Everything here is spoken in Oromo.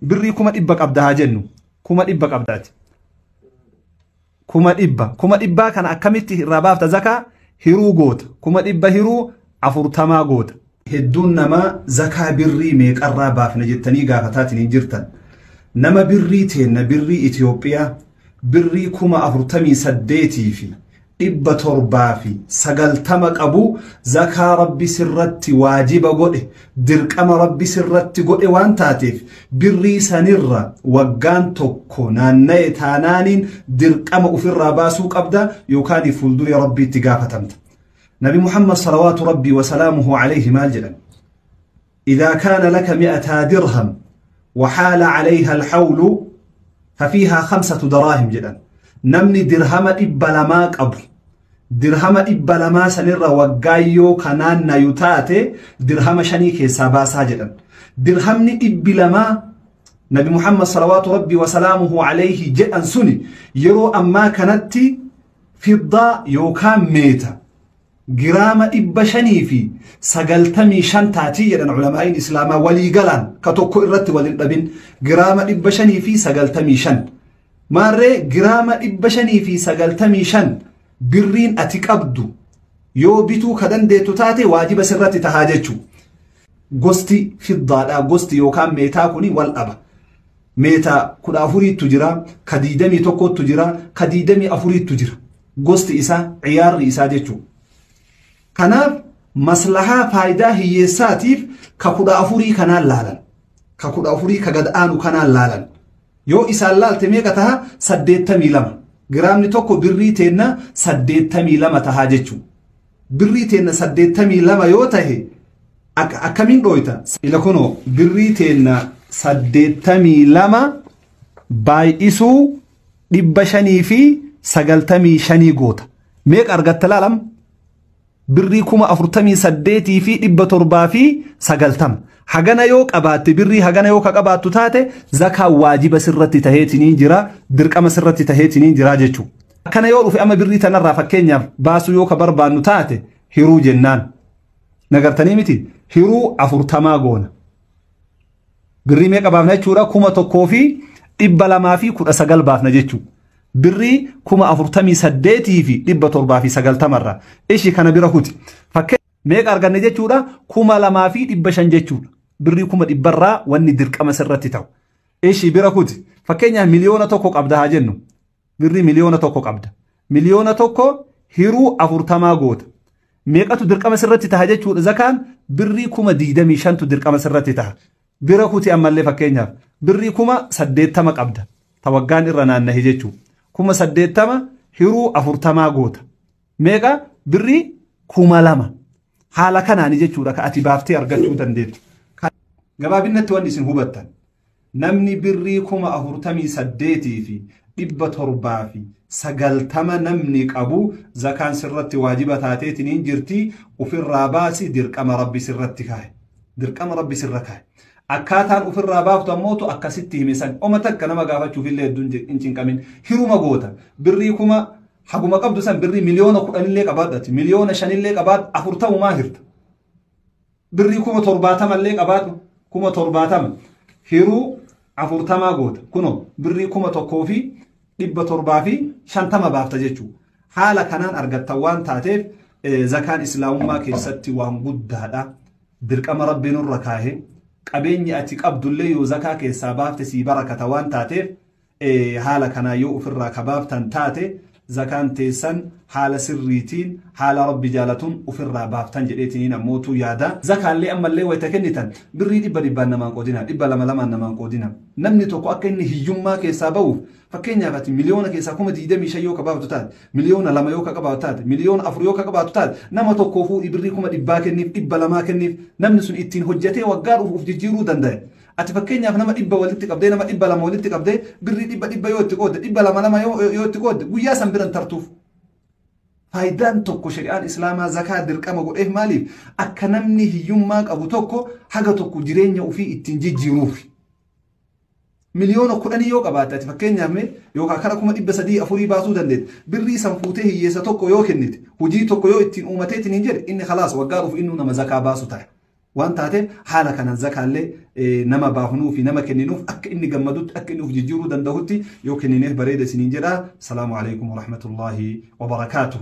Birrii 100,000 qabda haa jennu. 100,000 qabdaati. 100,000. 100,000 kana akkamitti irraa baafta zakaa? Hiruu goota. 100,000 hiruu 40 goota. Hedduun namaa zakaa birrii meeqarraa baafna jettanii gaafataatiin hin jirtan. Nama birrii teenna birrii Itoophiyaa birrii 48,790 qabu zakaa rabbi sirratti waajiba godhe, dirqama rabbi sirratti godhe waan taateef birrii sanirra waggaan tokko naanna'e taanaaniin dirqama ofirraa baasuu qabda yookaan fuuldura rabbiitti gaafatamta. Nabi Muhammad salawaatu rabbii wasalaamuhu alayhi maal jedhan? إذا كان لك 200 درهم وحال عليها الحول ففيها 5 دراهم jedhan. Namni dirhama 200 qabu, dirhama 200 sanirra waggaayyoo kanaan nayu taate dirhama 5 keessaa baasaa jedhan. Dirhamni 200 Nabi Muhammad salawaatu rabbii wasalaamuhu alayhi jedhan suni yeroo ammaa kanatti fiddaa yookaan meeta giraama 595 taatii jedhan culamaa'iin islaamaa walii galaan ka tokko irratti wal hin dhabin giraama 595. Maarree giraama 595 birriin ati qabdu yoo bituu ka dandeettu taate waajiba sirratti tahaa jechuu. Gosti fiddaadhaa gosti yookaan meetaa kuni wal dhaba. Meeta 14tu jira, ka 21tu jira, ka 24tu jira. Gosti isaa ciyaarri isaa jechuu. Kanaaf maslahaa faayidaa hiyyeessaatiif ka 14 kanaan laalan. Ka 14 ka gad aanu kanaan laalan. Yoo isaan laalte meeqa taha? 82. Giraamni tokko birrii teenna 82 tahaa jechuu. Birrii teenna 82 yoo tahe akkamiin dhooyta? Ila kunoo birrii teenna 82 baay'isuu 595 goota. Meeqa argatta laalam? Birrii 48,790. Hagana yoo qabaatte, birrii hagana yoo ka qabaattu taate zakaa waajiba sirratti taheetiniin jira, dirqama sirratti taheetiniin jira jechuu. Akkana yoo dhufe amma birrii tanarraa fakkeenyaaf baasuu yoo ka barbaannu taate hiruu jennaan. Nagartanii miti? Hiruu 40 goona. Birrii meeqa baafna jechuudha? 1,219 baafna jechuu. Birrii 48,790 irraa. Ishi kana bira kuti. Fakkeen meeqa arganne jechuudha? 2,500 jechuudha. Birrii 100,000 irraa wanni dirqama sirratti ta'u. Ishi bira kuti. Fakkeenyaaf 1,000,000 qabda haa jennu. Birrii 1,000,000 qabda. 1,000,000 hiruu 40 goota. Meeqatu dirqama sirratti taha jechuudha? Zakaan birrii 25,000 dirqama sirratti taha. Bira kuti ammallee fakkeenyaaf birrii 80,000 qabda. Ta waggaan irra naannahe jechuudha. 80,000 hiruu 40 goota. Meeqa? Birrii 2,000. Haala kanaani jechuudha ka ati baaftee argachuu dandeettu. Gabaabinatti wanni isin hubattan. Namni birrii 48,790 namni qabu zakaan sirratti waajiba taateetiin jirti ofirraa baasi, dirqama rabbi sirratti kaa'e. Dirqama rabbi sirra kaa'e. Akkaataan ofirraa baaftu ammootu akkasitti hime san. Oma takka nama gaafachuuf illee hedduun hin cinqamin. Hiruma goota. Birrii kuma haguma qabdu san birrii 10,000,000 qabaadhati. 5,000,000 qabaadhu 40 hirta. Birrii 70,000 qabaadhu 70,000 hiruu 40 goota. Kunoo birrii 1,750 baafta jechuudha. Haala kanaan argattan waan taateef zakaan islaamummaa keessatti waan guddaadha. Dirqama rabbi nurra kaa'e. Qabeenyi ati qabdullee yoo zakaa keessaa baafte sii barakata waan taateef haala kanaa yoo ofirraa ka baaftan taate zakaan teessan haala sirriitiin haala rabbi jaalatuun ofirraa baaftan jedheetiniin ammootu yaada. Zakaallee ammallee wayita kennitan birrii 100 namaan qoodina, 200 namaan qoodina. Namni tokko akka inni hiyyummaa keessaa ba'uuf fakkeenyaaf ati 1,000,000 keessaa 25,000 yoo ka baaftu taate, 2,000,000 yoo ka qabaatu taate, 4,000,000 yoo ka qabaatu taate nama tokkoo fuudhii birrii 100,000 kenniif, 200 kenniif, namni sun ittiin hojjetee waggaa dhufuuf jijjiiruu danda'a. Ati fakkeenyaaf nama 100 walitti qabdee, nama 200 walitti qabdee birrii 100 yoo itti qoodde, 200 yoo itti qoodde guyyaa san biran tartuuf. Faayidaan tokko shari'aan islaamaa zakaa dirqama godheef maaliif? Akka namni hiyyummaa qabu tokko haga tokko jireenya ofii ittiin jijjiiruuf. 10,000,000 yoo qabaatte ati fakkeenyaaf mee yookaan kara 304,000 baasuu dandeette. Birrii san fuutee hiyyeessa tokko yoo kennite, hojii tokko yoo ittiin uumateetiin hin jedhe inni khalaas waggaa dhufu innuu nama zakaa baasu ta'a. Waan taateef haala kanaan zakaallee nama baafnuu fi nama kenninuuf akka inni gammadutti, akka inni of jijjiiruu danda'utti yoo kennineef bareeda isiniin jedha. Salaamu alaikum warahmatullaahi wabarakaatuh.